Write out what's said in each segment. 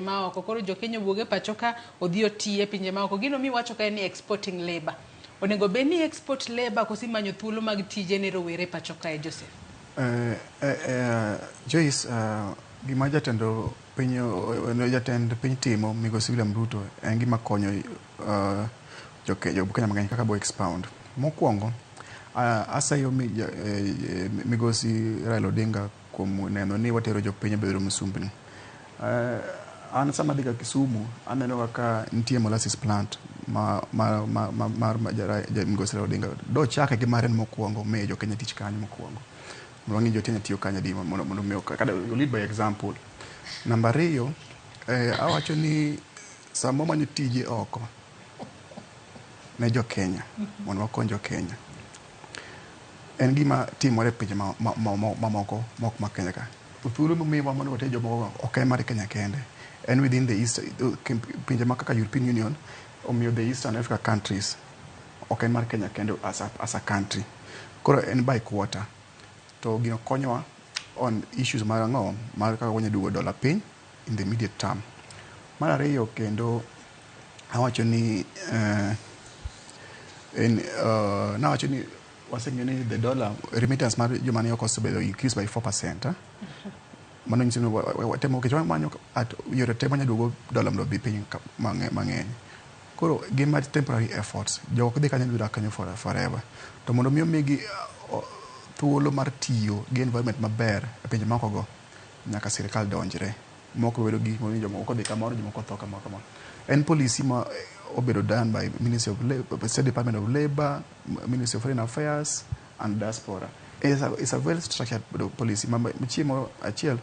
Maoko. Koro jo Kenya owuog e pacho ka odhi oti e pinje maoko. Gino miwacho ka en ni exporting labor. Onego bed ni export labor koso imanyo thuolo mag tije ne rowere e pacho kae, Joseph? Joyce, gima jatend piny timo, Migosi William Ruto, en gima konyo jo Kenya mang'eny kaka bo expound. Mokwongo, asayo Migosi Raila Odinga kuom neno ni watero jopiny obedo misumbni. An sama adhi ga Kisumu, aneno ga ka nitie molasses plant mar Migosi Raila Odinga. Dochake gi mare mokwongo miyo jo Kenya tich kanyo mokwongo. Mondo wang'e jo Kenya tiyo kanyo adi mondo mi kata lead by example. Namba 2, awacho ni sama wamanyo tije oko ne jo Kenya mondo wakony jo Kenya. En gima timore e pinje mamoko mok ma Kenya ka. Thuolo momiwa mondo water jomoko ok en mar Kenya kende. En within the East, pinje ma kaka European Union omiyo the Eastern Africa countries ok en mar Kenya kende as a country. Koro en by quarter. To gino konyowa on issues mar ang'o mar kaka wanyalo duogo dola piny in the immediate term. Mar ariyo kendo awacho ni nawacho ni waseng'eyo ni the dollar remittance mar joma ni oko osebedo increase by 4%. Mano nyiso ni watemo nikech wamanyo at yore te manyalo duogo dola mondo odhi piny mang'eny. Koro gin mar temporary efforts. Jogo ok dhi kanyo dhi dak kanyo forever. To mondo mi omigi thuolo mar tiyo gi environment maber e pinje maoko go, nyaka sirikal donjre. Moko bedo gi ni jomoko odhi kamoro, jomoko otho kamoro kamoro. En policy ma obedo done by Ministry of Labour, State Department of Labour, Ministry of Foreign Affairs and Diaspora. It's a well structured policy ma chieng' moro achiel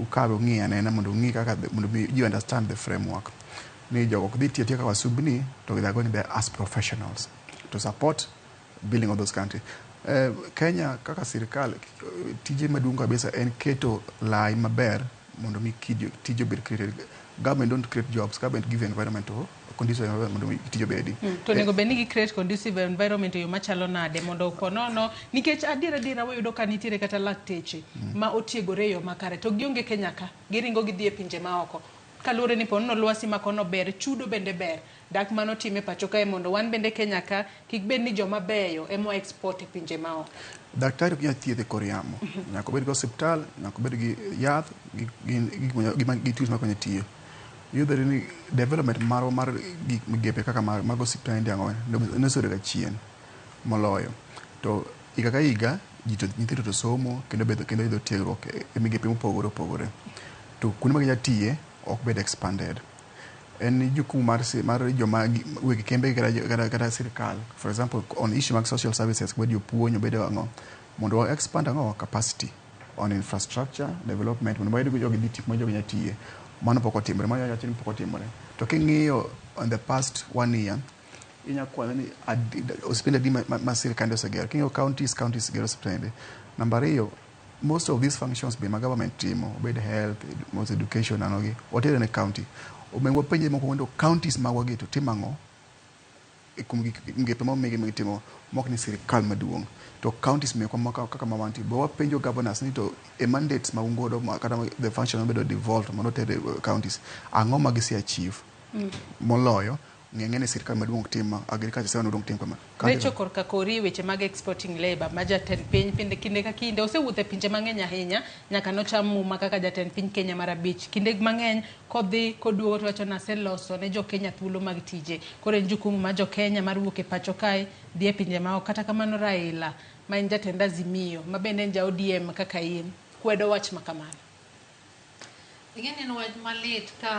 ukawe ung'i anena mondo ung'i kaka mondo mi you understand the framework ni jogo ok dhi tiyo atiya kaka wasumbni, to they are going there as professionals to support building of those countries. Kenya kaka sirikal tije maduong' kabisa en keto lai maber mondo mi tije obed created. Government don't create jobs, government give environment to conducive environment mondo mi tije obedi. To onego bed ni gi create conducive environment e yo machalo nade mondo ponono, nikech adier adiera wayudo ka nitiere kata lakteche ma otiegore e yo makare to gionge Kenya ka, giringo gidhi e pinje maoko kaluwore ni ponono lwasi ma kono ber, chudo bende ber. Dak mano time pacho kae mondo wan bende Kenya ka kik bed ni joma beyo ema export e pinje maoko? Daktari ok nyal thiedho e kor yamo. Nyaka obed gi osiptal, nyaka obed gi yath, gi tools makonye tiyo. Yudore ni development marwa mar gik migepe kaka mag osiptende ang'o nosebedo ga chien moloyo. To higa ka higa ji to nyithindo to somo kendo bedo kendo yudo tiegruok e migepe mopogore opogore. To kuonde ma ginya tiye ok bed expanded. En jukumu mar joma weg kembe kata sirikal. For example, on issue mag social services, obed jopuonj, obed ang'o, mondo wa expand ang'o capacity on infrastructure development mondo wayud jogi dhi kuma jogi nya tiye. Mano pok otimore, mano wacho ni pok otimore. To king'iyo on the past one year, inya kwano ni osiptende adi ma sirikande osegero. King'iyo counties, counties gero osiptende. Namba 2, most of these functions be ma government timo, obed health, most education ang'o gi, watere ne county. Onego wapenjre mokwongo ni to counties magwa gi to timo ang'o kuom gik migepe momigi magitimo mok ni sirikal maduong'. To counties mekwa kaka ma wantie be wapenjo governors ni to e mandates ma un godo kata the function mabedo devolved mondo oter e counties, ang'o ma gise achieve moloyo ng'eng'e ni sirikal maduong' ok tim ma, agriculture sector maduong' tim kama. Recho korka kori weche mag exporting labor ma jatend piny pinde kinde ka kinde osewuotho e pinje mang'eny ahinya nyaka nocham muma kaka jatend piny Kenya mar abich. Kinde mang'eny kodhi koduogo to wacho ni aseloso ne jo Kenya thuolo mag tije. Koro en jukumu mar jo Kenya mar wuok e pacho kae dhi e pinje maoko. Kata kamano Raila ma en jatend Azimio ma bende en ja ODM kaka in kwedo wach ma kamano. Ing'e ni en wach malit ka